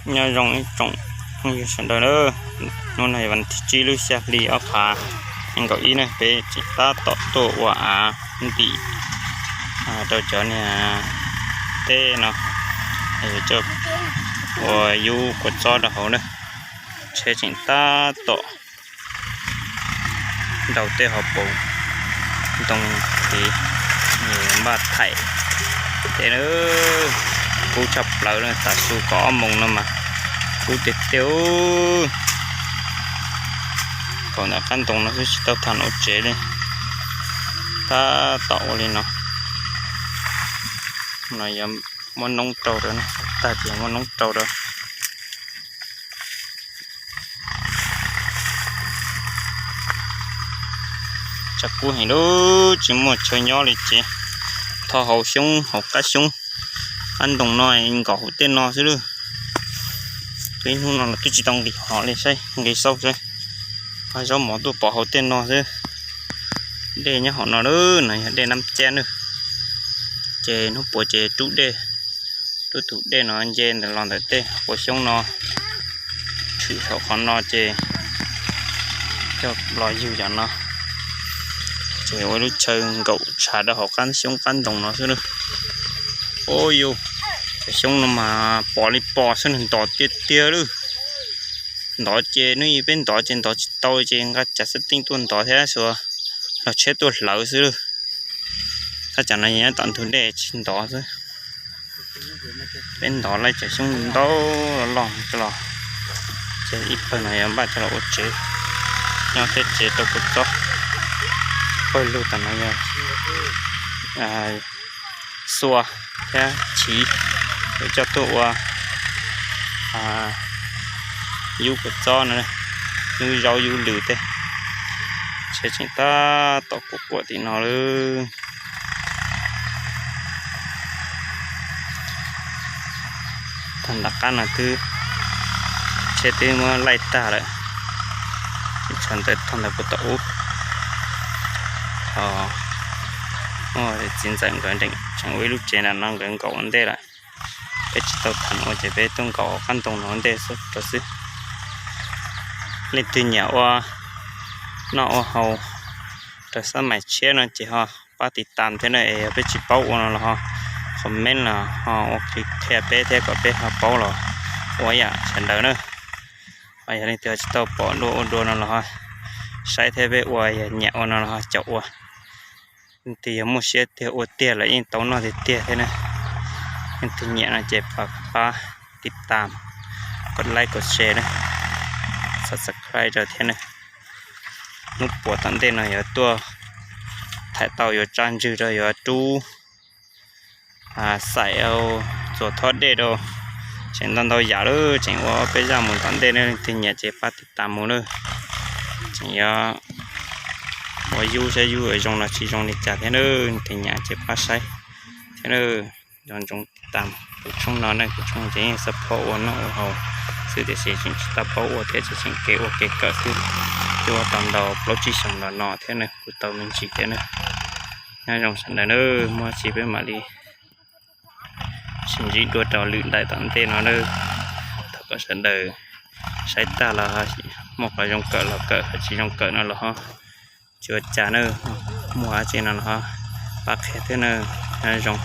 Nyob zoo ib tsoom phooj ywg sawv daws na, hnub no yog vas thib tsib lub xya hli ob phav nees nkaum ib na, peb tseem tab tom tuaj ua av ntim rau cov niag teb no, coj ua yub kua txob rau hauv na. Tsheb tseem tab tom nrau tej hauv paus ntoo es npaj thaim teb na. Kub tshaj plaws na, tav su kaum ob moos no mas kub tiag tiag. Kaum ntawm qab ntoo no xwb tsis tau tham ua tsev li, tab tom ua li no. No yog muab noob rau rau, tag ces muab noob rau rau. Tshav kub heev lub, tsis muaj chaw nyob li ces tho hauv xyoob hauv qab xyoob, qab ntoo no nkaum hauv tej no xwb lawm. Ib hnub no los twb tsis tau nqis hov li, saib nqis xauj saib, zaub mov tuaj pov hauv tej no xwb. Dej nyob hauv no lawm, no yog dej Nab Cab na. Ces hnub puav ces rub dej, rub tus dej no nce ntawm los ntawm tej quav xyoob no, tshwm saum qhov no ces coj los ywg cov no, ces ua lub chaw nkaum tshav rau hauv qab xyoob qab ntoo no xwb na. Ua yus, cov xyoob no mas pom li pom xwb na, ntov tiag tiag lawm. Ntov ces hnub ib peb ntov ces ntov tsis tau ces nqa cav xab teej tuaj ntov thiab xuas los tsheb tuaj hlawv xwb lawm. Thaj tsam no yog nyob tom ntug dej tsis ntov xwb. Peb ntov laij cov xyoob ntau loj los, ces ib pawg no yog npaj coj los ua tsev, nyob tej tsev rau kua txob. Pawg lug tom no yog xua thiab chiv, yuav coj tuaj ua yub kua txob no, yub zaub yub lws tej. Tsheb tseem tab tom kuam kuam tim no lawm. Tag nram qab no twb, tsheb twb muab laij tag lawm. Tsheb ntawd tog ntawd kuv tom ub. Muaj txiv ntxawm nkawd tseem ua ib lub tsev nram no, nkawd nkaum ua ntej lawm. Peb tsis tau tham ua ces peb tuaj nkaum qab ntoo no ua ntej rau xwb. Leej twg nyiam ua noj ua haus raws xab mais tshiab no ces ho pab tiv tam thiab na, es yog peb tsis paub ua no los ho comment los ho ua clip qhia peb thiab kom peb ho paub los ua ib yam sawv daws na. Ho yog leej twg tsis tau pom dua ua dua no los ho saib thiab, peb ua yog nyiam ua no los ho caum ua. Leej twg yog muaj siab tiag ua tiag los yeej tau noj tiag tiag thiab na. Leej twg nyiam no ces pab tiv tam, kos like kos share na, subscribe rau thiab na. Hnub puas tom ntej no yuav tuaj thaij tau yuav tsa ntswg rau yuav rub xaim txuas thob dej rau, tseem ntau ntau yam lawm, tseem ua peb zaj mus tom ntej na. Leej twg nyiam ces pab tiv tam mus lawm. Tseem yuav ua yub saib yub zoo los tsis zoo li cas thiab na. Leej twg nyiam ces pab saib thiab na. Nco ntsoov tiv tam kuv tshooj no ne, kuv tshooj ces yeej support ua noj ua haus xwb tiam sis tseem tsis tau paub ua thiab, tseem kev ua kev kawm xwb. Twb ua tau ntau plaub tsib xyoos los no thiab ne, kuv tau me ntsis thiab ne. Nyob zoo sawv daws na, muaj dab tsi peb mam li sib ntsib dua rau lwm daim tom ntej no na. Thov kom sawv daws saib tag los muaj qhov zoo kawm los kawm, qhov tsis zoo kawm no los ho tsis ua cas na. Muaj dab tsi no los ho pab qhia thiab na. Nyob zoo.